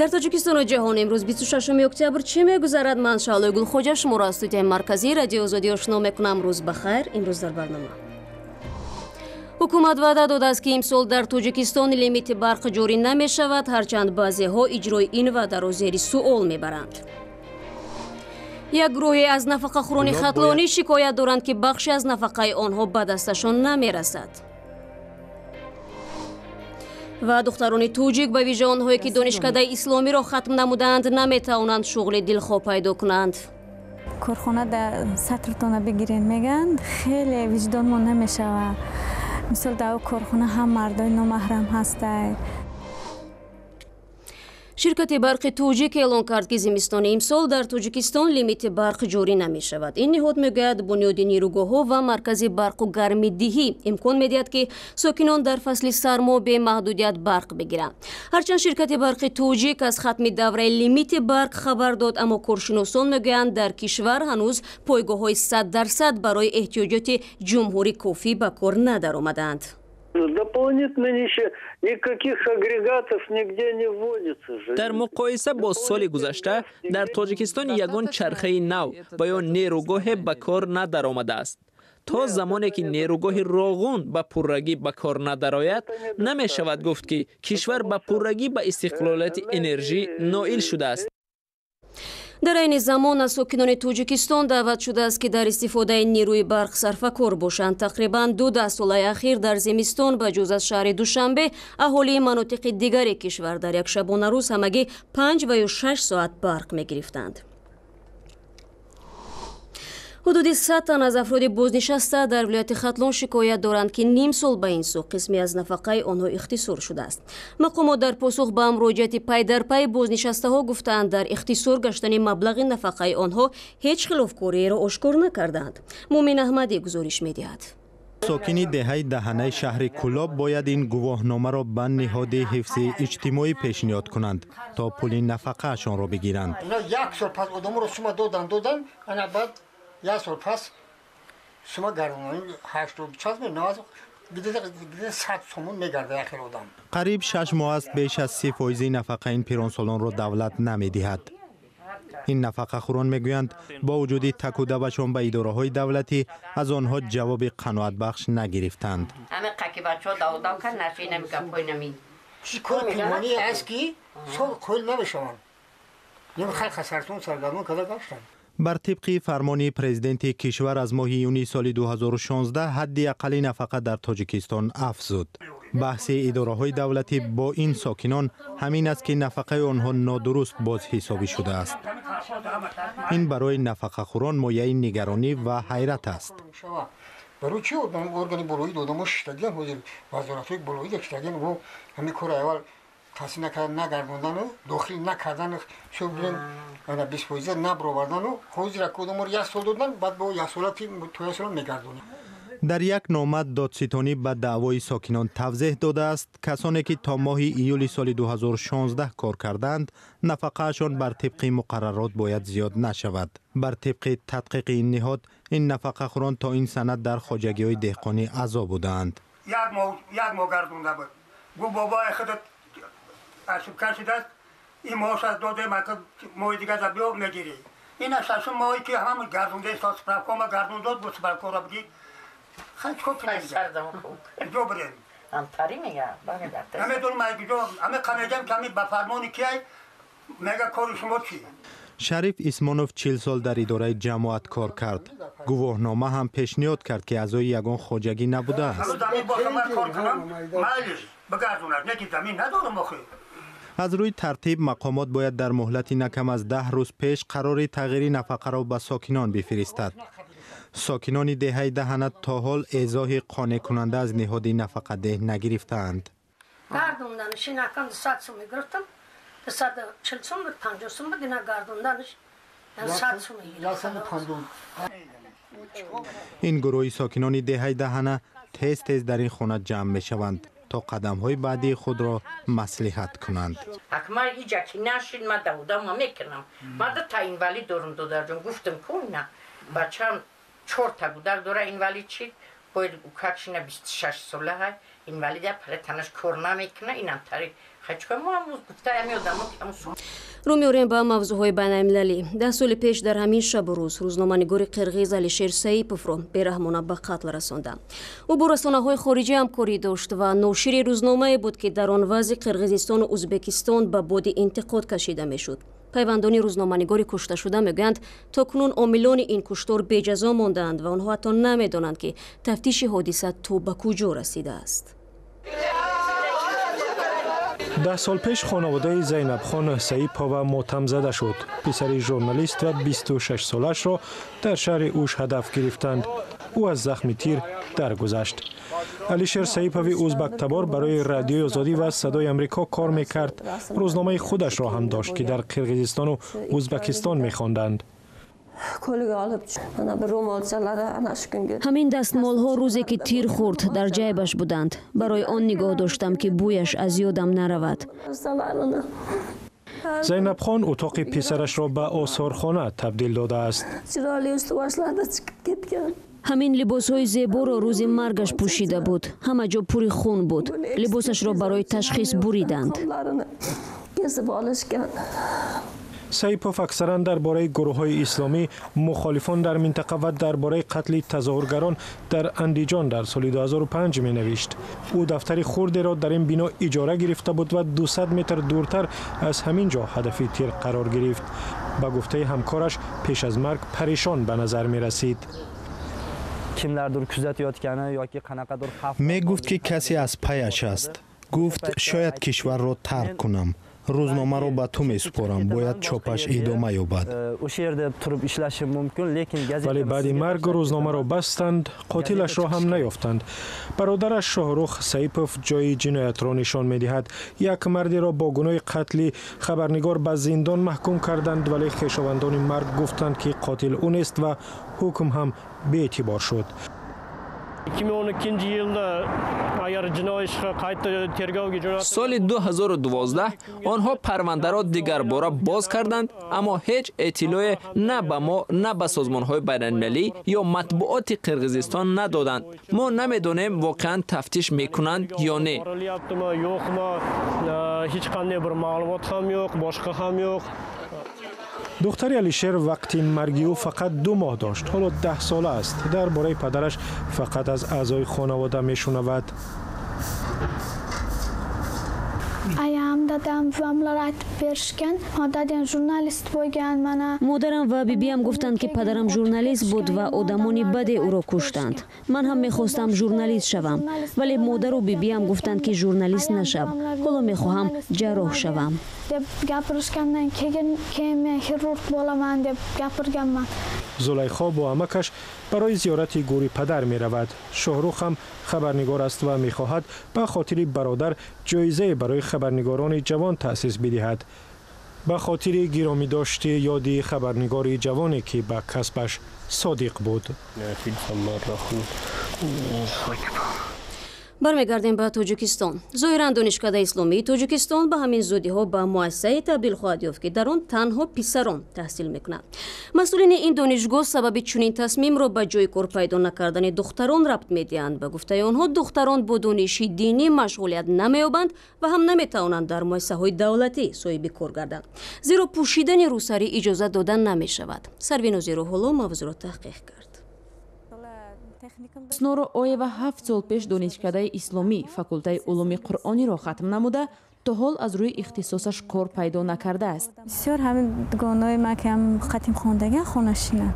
Дар Тоҷикистону ҷаҳон имрӯз 26 октябр чӣ мегузарад? Ман Шаълои Гулхоҷа шуморо аз студияи марказии Радиои Озодӣ ошно мекунам. Рӯз ба хайр. Имрӯз дар барнома. Ҳукумат ваъда додааст, ки имсол дар Тоҷикистон лимити барқ ҷорӣ намешавад, ҳарчанд баъзеҳо иҷрои ин ваъдаро зери суол мебаранд. Як гурӯҳе аз нафақахӯрони хатлонӣ шикоят доранд, ки бахше аз нафақаи онҳо ба дасташон намерасад. Ва духтарони тоҷик, ба вижа онҳое, ки донишкадаи исломиро хатм намудаанд, наметавонанд шуғли дилхоҳ пайдо кунанд. Корхона дар сатртона бигирен мегӯянд, хеле виҷдонмон намешавад. Мисол, дар корхона ҳам мардои номаҳрам ҳастанд. Ширкати барқи Тоҷик эълон кард, ки зимистони имсол дар Тоҷикистон лимити барқ ҷорӣ намешавад. Ин ниҳод мегӯяд, бунёди нерӯгоҳҳо ва маркази барқу гармидиҳӣ имкон медиҳад, ки сокинон дар фасли сармо бемаҳдудият барқ бигиранд. Ҳарчанд ширкати барқи Тоҷик аз хатми давраи лимити барқ хабар дод, аммо коршиносон мегӯянд, дар кишвар ҳанӯз пойгоҳҳои 100% барои эҳтиёҷоти ҷумҳурӣ кофӣ ба кор надаромадаанд. Дополнительно никаких агрегатов нигде не вводится же. Дар муқоиса бо соли гузашта дар Тоҷикистон ягон чархаи нав ва ё нерӯгоҳе ба кор надаромадааст. То замоне ки нерӯгоҳи Роғун ба пуррагӣ ба кор надарояд, намешавад гуфт, ки кишвар ба пуррагӣ ба истиқлолияти энержӣ ноил шудааст. Дар айни замон аз сокинони Тоҷикистон даъват шудааст, ки дар истифодаи нерӯи барқ сарфакор бошанд. Тақрибан 2 даҳсолаи ахир дар зимистон ба ҷуз аз шаҳри Душанбе аҳолии манотиқи дигари кишвар дар як шабонарӯз ҳамагӣ 5 ва ё 6 соат барқ мегирифтанд. Ҳудуди 100 тан аз афроди бознишаста дар вилояти Хатлон шикоят доранд, ки ним сол ба ин сӯ қисме аз нафақаи онҳо ихтисор шудааст. Мақомот дар посух ба муроҷиати пайдарпайи бознишастаҳо гуфтаанд, дар ихтисор гаштани маблағи нафақаи онҳо ҳеҷ хилофкориеро ошкор накардаанд. Мумин Аҳмадӣ гузориш медиҳад. Сокини деҳаи Даҳанаи шаҳри Кӯлоб бояд ин гувоҳномаро ба ниҳоди ҳифзи иҷтимоӣ пешниҳод кунанд, то пули нафақаашонро бигиранд. Як сол пас одаморо сума додан додан, ана баъд як сол пас сума гардонан, 80 час 100 сомон мегарда як хел одам. Қариб 6 моҳ аст, беш аз 30 фоизи нафақаи ин пиронсолонро давлат намедиҳад. Ин нафақахӯрон мегӯянд, бо вуҷуди такудавашон ба идораҳои давлатӣ аз онҳо ҷавоби қаноатбахш нагирифтанд. Кори пинҳоние аст, ки сол қоил намешаванд, халқа сарсон саргардон карда гаштанд. Бар тибқи фармони президенти кишвар аз моҳи июни соли 2016 ҳадди аққали нафақа дар Тоҷикистон афзуд. Баҳси идораҳои давлатӣ бо ин сокинон ҳамин аст, ки нафақаи онҳо нодуруст бозҳисобӣ шудааст. Ин барои нафақахӯрон мояи нигаронӣ ва ҳайрат аст. Барои чи органи болоӣ додамо шиштагиан, ҳозир вазоратҳои болоӣ шиштагиан, во ҳамин кори аввал таҳсил накардан, нагардондану дохил накардан, шо бинен, ана 20 фоиза набаровардану ҳозир ака одаморо як сол додан, баъд бо як сола ки то як сола мегардонем. Дар як нома додситонӣ ба даъвои сокинон тавзеҳ додааст, касоне ки то моҳи июли соли 2016 кор кардаанд, нафақаашон бар тибқи муқаррарот бояд зиёд нашавад. Бар тибқи тадқиқи ин ниҳод, ин нафақахӯрон то ин санад дар хоҷагиҳои деҳқонӣ аъзо будаанд. Як моҳ, як моҳ гардонда буд, гу бобои худат ошибка шудааст, ин моҳаш аз додем, моҳи дигар биё, мегирӣ. Ина шашум моҳе ки ҳама гардонда, справкома гардон дод, бо справкора буди. Хай, чикор кунем, куҷо бирем? Намедонам ай куҷо ҳаме қамегам, ки ҳами ба фармони кияй мега, кори шумо чи? Шариф Исмонов 40 сол дар идораи ҷамоат кор кард. Гувоҳнома ҳам пешниҳод кард, ки аъзои ягон хоҷагӣ набудааст. Замин бошам, ман кор кунам, майлиш бигардонад, не ки замин надорам охи. Аз рӯи тартиб, мақомот бояд дар муҳлати на кам аз 10 рӯз пеш қарори тағйири нафақаро ба сокинон бифиристад. Сокинони деҳаи Даҳана то ҳол эзоҳи қонеъкунанда аз ниҳоди нафақадеҳ нагирифтаанд. Гардонданаш инакам 200 сум мегирифтам, 240 сум буд, 50 сум буд, ина гардонданаш 100 сум. Ин гурӯҳи сокинони деҳаи Даҳана тез тез дар ин хона ҷамъ мешаванд, то қадамҳои баъдии худро маслиҳат кунанд. Акмар иҷа ки нашид, ма давудама мекунам. Ма дута инвалид дорум, додарҷон, гуфтам ку, ина бачам чорта гудак дора, инвалид шид, бояд укакшина 26 сола ҳай, инвалида, пара танаш кор намекуна, инам тари Рӯ меорем ба мавзӯъҳои байналмилалӣ. 10 соли пеш дар ҳамин шабу рӯз рӯзноманигори қирғиз Алишер Саиповро бераҳмона ба қатл расонданд. Ӯ бо расонаҳои хориҷӣ ҳамкорӣ дошт ва ношири рӯзномае буд, ки дар он вазъи Қирғизистону Ӯзбекистон ба боди интиқод кашида мешуд. Пайвандони рӯзноманигори кушташуда мегӯянд, то кунун омилони ин куштор беҷазо мондаанд ва онҳо ҳатто намедонанд, ки тафтиши ҳодиса то ба куҷо расидааст. 10 сол пеш хонаводаи Зайнабхон Саипова мотамзада шуд. Писари журналист ва 26-солаашро дар шаҳри Уш ҳадаф гирифтанд. Ӯ аз захми тир даргузашт. Алишер Саипови узбактабор барои Радиои Озодӣ ва Садои Амрико кор мекард. Рӯзномаи худашро ҳам дошт, ки дар Қирғизистону Узбакистон мехонданд. Ҳамин дастмолҳо рӯзе ки тир хӯрд дар ҷайбаш буданд. Барои он нигоҳ доштам, ки бӯяш аз ёдам наравад. Зайнабхон утоқи писарашро ба осорхона табдил додааст. Ҳамин либосҳои зеборо рӯзи маргаш пӯшида буд. Ҳама ҷо пури хун буд. Либосашро барои ташхис буриданд. Саипов аксаран дар бораи гурӯҳҳои исломӣ, мухолифон дар минтақа ва дар бораи қатли тазоҳургарон дар Андиҷон дар соли 2005 менавишт. Ӯ дафтари хурдеро дар ин бино иҷора гирифта буд ва 200 метр дуртар аз ҳамин ҷо ҳадафи тир қарор гирифт. Ба гуфтаи ҳамкораш, пеш аз марг парешон ба назар мерасид. Мегуфт, ки касе аз паяш аст. Гуфт, шояд кишварро тарк кунам. Рӯзномаро ба ту месупорам, бояд чопаш идома ёбад. Вале баъди марг рӯзномаро бастанд, қотилашро ҳам наёфтанд. Бародараш Шоҳрух Саипов ҷои ҷиноятро нишон медиҳад. Як мардеро бо гуноҳи қатли хабарнигор ба зиндон маҳкум карданд, вале хешовандони марг гуфтанд, ки қотил ӯ нест ва ҳукм ҳам беэътибор шуд. 2012 yilda agar jinoiy ish qayta tergovga jo'natilsa, Соли 2012 онҳо парвандаро дигарбора боз карданд, аммо ҳеҷ эътилое на ба мо, на ба созмонҳои байналмилалӣ ё матбуоти Қирғизистон надоданд. Мо намедонем, воқеан тафтиш мекунанд ё не. Borilyaptimi, yo'qmi, hech qanday bir ma'lumot ham yo'q, boshqa ham yo'q. Духтари Алишер вақти марги ӯ фақат 2 моҳ дошт. Ҳоло 10 сола аст. Дар бораи падараш фақат аз аъзои хонавода мешунавад. Ayam, dadam, buvamlar aytib berishgan, dadam jurnalist bo'lgan, mana. Модарам ва бибиям гуфтанд, ки падарам журналист буд ва одамони баде ӯро куштанд. Ман ҳам мехостам журналист шавам, вале модару бибиям гуфтанд, ки журналист нашав. Ҳоло мехоҳам ҷарроҳ шавам. Deb gapirishgandan keyin men xirurg bo'laman deb gapirganman. Зулайхо бо амакаш барои зиёрати гӯри падар меравад. Шоҳрух ҳам хабарнигор аст ва мехоҳад ба хотири бародар ҷоизае барои хабарнигорони ҷавон таъсис бидиҳад. Ба хотири гиромидошти ёди хабарнигори ҷавоне, ки ба касбаш содиқ буд. Бармегардем ба Тоҷикистон. Зоҳиран, Донишкадаи исломии Тоҷикистон ба ҳамин зудиҳо ба муассисае табдил хоҳад ёфт, ки дар он танҳо писарон таҳсил мекунанд. Масъулини ин донишгоҳ сабаби чунин тасмимро ба ҷои кор пайдо накардани духтарон рабт медиҳанд. Ба гуфтаи онҳо, духтарон бо дониши динӣ машғулият намеёбанд ва ҳам наметавонанд дар муассисаҳои давлатӣ соҳиби кор гарданд, зеро пӯшидани рӯсарӣ иҷозат дода намешавад. Сарвинози Рӯҳулло мавзӯъро таҳқиқ кард. Ҳусноро Оева 7 сол пеш Донишкадаи исломӣ, факултаи улуми қуръониро хатм намуда, то ҳол аз рӯи ихтисосаш кор пайдо накардааст. Бисёр ҳамин дугонаҳои ман, ки ҳам хатим хондагиан, хонашинанд.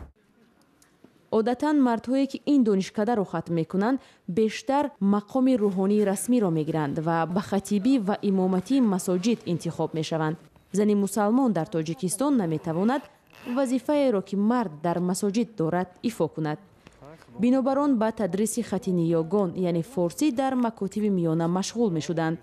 Одатан мардҳое, ки ин донишкадаро хатм мекунанд, бештар мақоми рӯҳонии расмиро мегиранд ва ба хатибӣ ва имоматии масоҷид интихоб мешаванд. Зани мусалмон дар Тоҷикистон наметавонад вазифаеро, ки мард дар масоҷид дорад, ифо кунад. Бинобар он ба тадриси хати ниёгон, яъне форсӣ, дар макотиби миёна машғул мешуданд.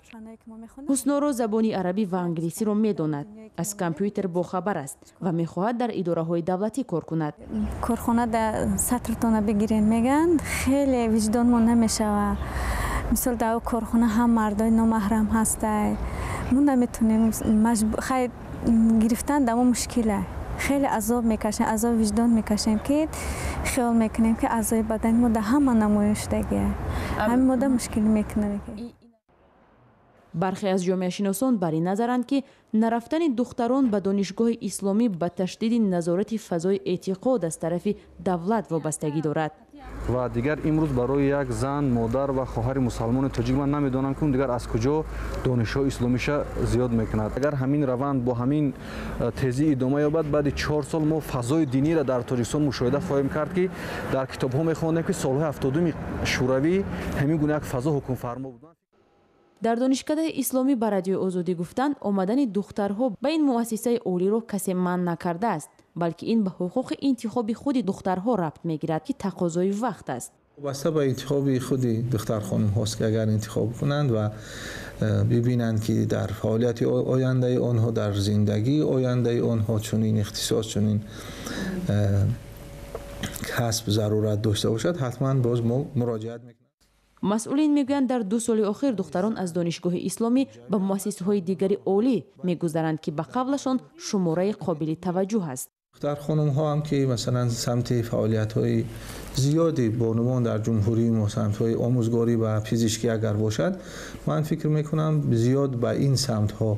Ҳусноро забони арабӣ ва англисиро медонад, аз компютер бохабар аст ва мехоҳад дар идораҳои давлатӣ кор кунад. Корхона дар сатртона бигирен мегӯянд, хеле виҷдонмон намешавад. Мисол, дар корхона ҳам мардои номаҳрам ҳастай, мо наметонем, хай гирифтан дар мо мушкила. Хеле азоб мекашем, азоби виҷдон мекашем, ки хиёл мекунем, ки аъзои бадани мо дар ҳама намоён шудагия. Ҳамин мода мушкилӣ мекунад. Бархе аз ҷомеашиносон бар ин назаранд, ки нарафтани духтарон ба донишгоҳи исломӣ ба ташдиди назорати фазои эътиқод аз тарафи давлат вобастагӣ дорад. Ва дигар имрӯз барои як зан, модар ва хоҳари мусалмони тоҷик ман намедонам, ки дигар аз куҷо донишҳои исломиша зиёд мекунад. Агар ҳамин раванд бо ҳамин тезӣ идома ёбад, баъди 4 сол мо фазои диниро дар Тоҷикистон мушоҳида хоҳем кард, ки дар китобҳо мехондем, ки солҳои 70-уми Шӯравӣ ҳамин гуна як фазо ҳукмфармо буд. Дар донишкадаи исломӣ ба Радиои Озодӣ гуфтанд, омадани духтарҳо ба ин муассисаи олиро касе манъ накардааст, балки ин ба ҳуқуқи интихоби худи духтарҳо рабт мегирад, ки тақозои вақт аст. Вобаста ба интихоби худи духтархонумҳост, ки агар интихоб кунанд ва бибинанд, ки дар фаъолияти ояндаи онҳо, дар зиндагии ояндаи онҳо чунин ихтисос, чунин касб зарурат дошта бошад, ҳатман боз мо муроҷиат мекунем. Масъулин мегӯянд, дар 2 соли охир духтарон аз донишгоҳи исломӣ ба муассисаҳои дигари олӣ мегузаранд, ки ба қавлашон шумораи қобили таваҷҷӯҳ аст. Духтархонумҳо ҳам, ки масалан самти фаъолиятҳои зиёди бонувон дар ҷумҳурии мо самтҳои омӯзгорӣ ва пизишкӣ агар бошад, ман фикр мекунам, зиёд ба ин самтҳо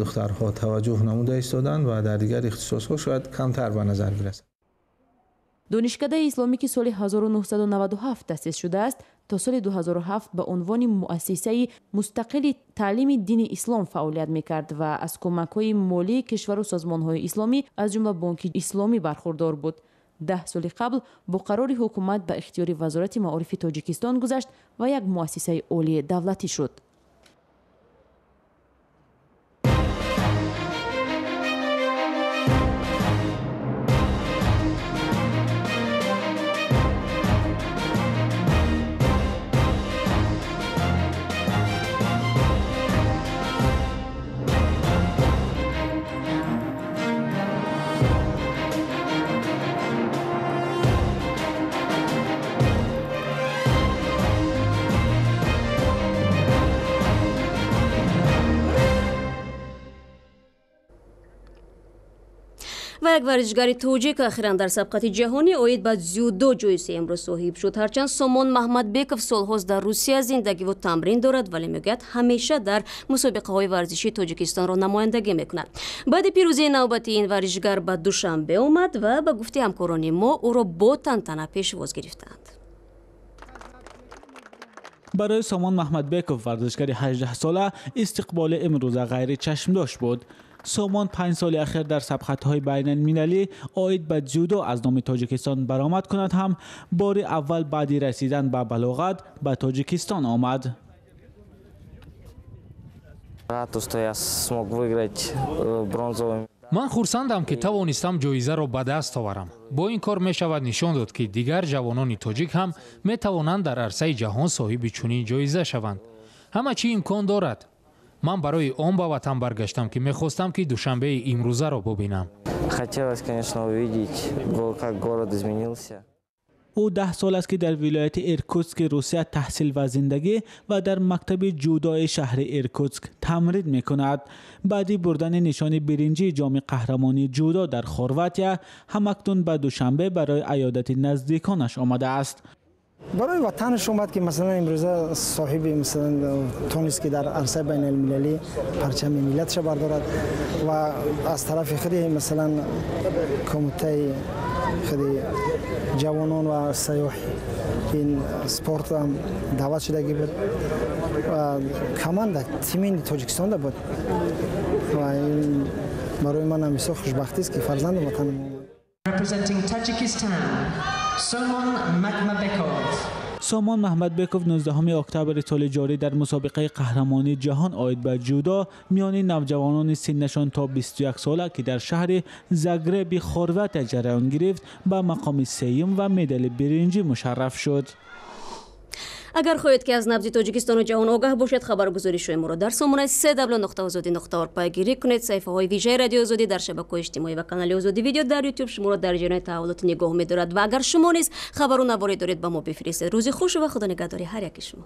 духтарҳо таваҷҷӯҳ намуда истоданд ва дар дигар ихтисосҳо шояд камтар ба назар бирасад. Донишкадаи исломӣ, ки соли 1997 таъсис шудааст, то соли 2007 ба унвони муассисаи мустақили таълими дини ислом фаъолият мекард ва аз кӯмакҳои молии кишвару созмонҳои исломӣ, аз ҷумла Бонки Исломӣ, бархурдор буд. 10 соли қабл бо қарори ҳукумат ба ихтиёри Вазорати маорифи Тоҷикистон гузашт ва як муассисаи олии давлатӣ шуд. Ва як варзишгари тоҷик ахиран дар сабқати ҷаҳонӣ оид ба дзюдо ҷои сеюмро соҳиб шуд. Ҳарчанд Сомон Маҳмадбеков солҳост дар Русия зиндагиву тамрин дорад, вале мегӯяд, ҳамеша дар мусобиқаҳои варзишии Тоҷикистонро намояндагӣ мекунад. Баъди пирӯзии навбати ин варзишгар ба Душанбе омад ва ба гуфти ҳамкорони мо ӯро бо тантана пешвоз гирифтаанд. Барои Сомон Маҳмадбеков, варзишгари 18-сола, истиқболи имрӯза ғайричашмдошт буд. Сомон 5 соли ахир дар сабқатҳои байналмилалӣ оид ба дзюдо аз номи Тоҷикистон баромад кунад ҳам, бори аввал баъди расидан ба балоғат ба Тоҷикистон омад. Ман хурсандам, ки тавонистам ҷоизаро ба даст оварам. Бо ин кор мешавад нишон дод, ки дигар ҷавонони тоҷик ҳам метавонанд дар арсаи ҷаҳон соҳиби чунин ҷоиза шаванд. Ҳама чӣ имкон дорад. Ман барои он ба ватан баргаштам, ки мехостам, ки Душанбеи имрӯзаро бубинам. Хотелось, конечно, увидеть, как город изменился. Ӯ 10 сол аст, ки дар вилояти Иркутски Русия таҳсил ва зиндагӣ ва дар мактаби ҷудои шаҳри Иркутск тамрин мекунад. Баъди бурдани нишони биринҷии ҷоми қаҳрамонии ҷудо дар Хорватия, ҳамакнун ба Душанбе барои аёдати наздиконаш омадааст. Барои ватанаш омад, ки масалан имрӯза соҳиби масалан тонист, ки дар арсаи байналмилалӣ парчами миллатша бардорад ва аз тарафи худи масалан кумитаи худи ҷавонон ва сайёҳи ин спорт ҳам даъват шудагӣ буд ва команда тими Тоҷикистонда буд ва ин барои манам бисёр хушбахтист, ки фарзанди ватанам омад. Representing Tajikistan, Somon Makhmadbekov. Сомон Маҳмадбеков 19 октябри соли ҷорӣ дар мусобиқаи қаҳрамонии ҷаҳон оид ба ҷудо миёни навҷавонони синнашон то 21 сола, ки дар шаҳри Загреби Хорватия ҷараён гирифт, ба мақоми сеюм ва медали биринҷӣ мушарраф шуд. Агар хоҳед, ки аз набзи Тоҷикистону ҷаҳон огаҳ бошед, хабаргузоришҳои моро дар сомонаи cw.ozodi.org пайгирӣ кунед. Саҳифаҳои вижаи Радиои Озодӣ дар шабакаҳои иҷтимоӣ ва канали Озодӣ видео дар Ютуб шуморо дар ҷараёни таҳаввулот нигоҳ медорад. Ва агар шумо низ хабару наворе доред, ба мо бифиристед. Рӯзи хуш ва худо нигаҳдори ҳар яки шумо.